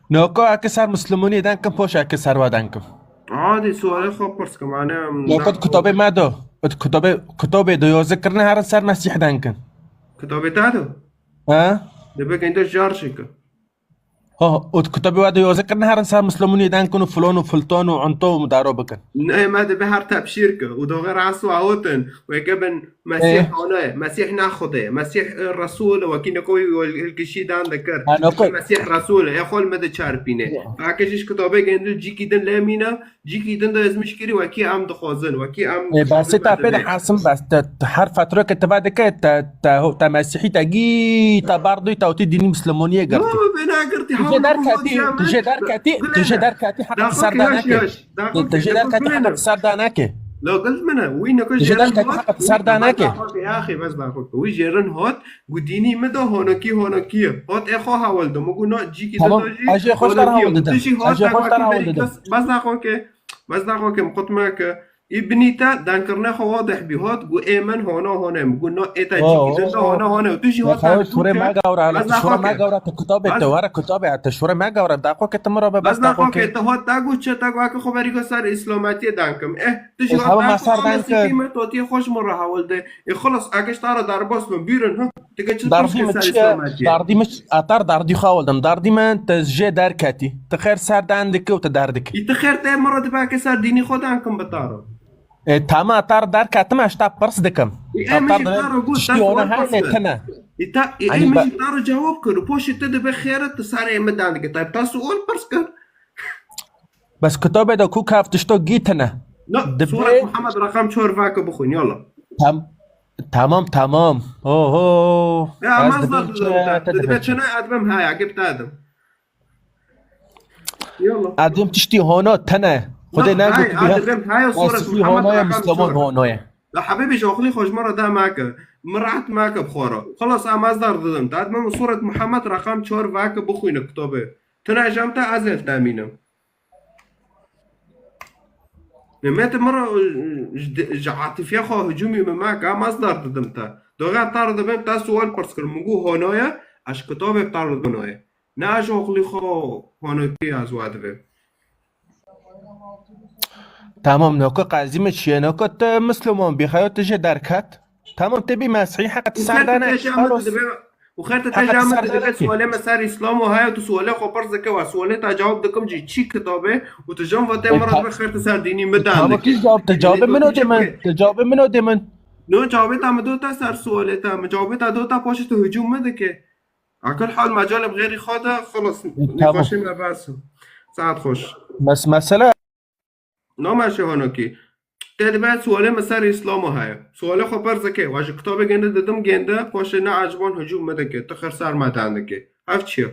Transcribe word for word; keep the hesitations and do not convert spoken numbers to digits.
Noko eke ser Muslimonî den kim, poş eke ser wa den kim. Adî sualê xwe pirs kim, ane em Noko di kitabê me do. Di kitabê, kitabê do yoze kirine herin ser Mesîh den kin. Kitabê te do? Ha? Dibe gende jar çêke. Ha, û di kitabê we de yoze kirine herin ser Muslimonî den kin û filon û filton û unto û mudaro bikin. Ne, me dibe her tepşîr ke û doxê rast û awotin. Weke bin Mesîh Ê. Xane ye, Mesîh ne Xwedê ye, Mesîh, e, Resûl e, wekî niko wî hilkişî dan dikir. Ha, noko. Mesîh Resûl e, ê xwe li me diçerpîne. Ya. Feke ji kitabê gendil cîkî din lê mîne, cîkî din de ez mişkirî wekî em dixwazin, wekî em Ê, dixwazin besê me ta pê dibe. Dihasim bes, te, te her fetroke te va dike, te, te, te Mesîhî te gî, te bardû, te witî dînî Mislimoniyê Yo, girtî. Bê negirtî, Tu jê hewlo derketî, hevdiya tu me. Jê derketî, tu jê Bilêne. Derketî heqet Daxo ser ki yaş daneke. Yaş. Daxo Tu ki jê daxo derketî bilêne. Heqet ser daneke. La gil min e, wî niko Tu jê jêrin derketî hot, heqet wî ser daneke. Bes daxo ki, yaxî, bes daxo ki. Wî jêrin hot, gu dînî mi do honokî honokî ye. Hot ê xo hewil do, mi gu no cîkî Tamam, do jî ez jê xweş honokî dar ye. Hewil didim. Tu jî Ez hot jê xweş dar hewil didim. Bes daxo ki, bes daxo ki, mi qut me ki. Î binî te denkirine xwe wadih bî hot, gu ê min hono hone, mi gu no ê te Oo, cîkî din de oo. Hono hone. Tu jî hot Xwe şûre me gawra, bes şûre me gawra, tu kitabê te, were kitabê te, şûre me gawra, daxo ke tu mi ra be, bes daxo ke. Bes daxo ke tu hot, te gu çi, te gu ake xwe berî go ser îslametiyê denkim. Eh, tu jî hot, daxo me ser denkim. Mesîhî me totiyê xwe ji min re hewil de. Ê, xilas, eke ji te re derbas bin, bîrin, ha? Dike çi Dardî min çi ye? Dardî min çi? Atar dardî xwe hewil dim. Dardî min te jê derketî. Ti xêr ser dan dike û ti derdikî. Î ti xêr te min re dibe ke ser dînî xwe dan kim bi taro. E, tamam, atar derketim, ez ta pirs dikim. Î em Atar jî de taro got, tiştî te ona sual her pirs ne kir. Tine. Î ta, î Hani em ba- jî taro cewab kir. Poşê te dibe xêre ti serê min dan dike. Tayyip ta sual pirs kir. Bes kitabê de ku kaf tişto gî tine. Na, Dibe- Suret Muhammed rakam çor vake bixwîn, yalla. Tam, tamam, tamam. Oho. Ya, ez ama dibim zor ki, didim te te dibe dibim ki. Çine edbim ha, ya, gip te edim. Yalla. Edim tiştî hono tene. Xwedê ne, ne hay, got bi adibim, hay, Suret Mesîhî Muhammed hono ye, rakam Misliman çor. Hono ye. La hebîbî ji oxlî xwe ji min re de make. Min rehet make bi xwe re. Xelas, em ez dar didim. Te edbim Suret Muhammed rakam çor vake bixwîne kitabê. Tune jem te ez ê temînim. Nê, me te min re, e, ji de-, ji atifiya xwe hicûmî min meke, em ez dar didim te. Doxê te re dibêm te sual pirs kir, min got hono ye, ez ji kitabê te re hono ye. Ne ez ji oxlî xwe honokî ez we dibêm. Tamam, noko qazî min çiye, noko tu Misliman bî, xeyo tu jê derket. Tamam, te bî Mesîhî heqet Û ser xertê te dane, jî em xelos. Dibe, û xertê te Heqet jî em ser dibe dane ki. Sualê me ser Îslam û haya tu sualê xwe pirs dike, we sualê te cewab dikim jî çî kitabê û tu jî em vate E, min re ta-, dibe xertê ser dînî min dan tamam, dike. Kî cewab te? Cewabê min o dê min. Te cewabê min o dê min. No cewabê te min do te ser sualê te. Min cewabê te do te paşê tu hicûm min dike. Akil hal mecalê bi xêrî xwe de, xelas, E, tamam. Nîqaşê me bes. Saet xweş. Mes-, mesele Name şehanokî. Te dibe sualê min ser Îslamo heye. Sualê xwe pirs dike. Wa ji kitabê gende didim gende, paşê ne ecban hicûm me dike. Tu xir ser me dan dike. Ev çi ye?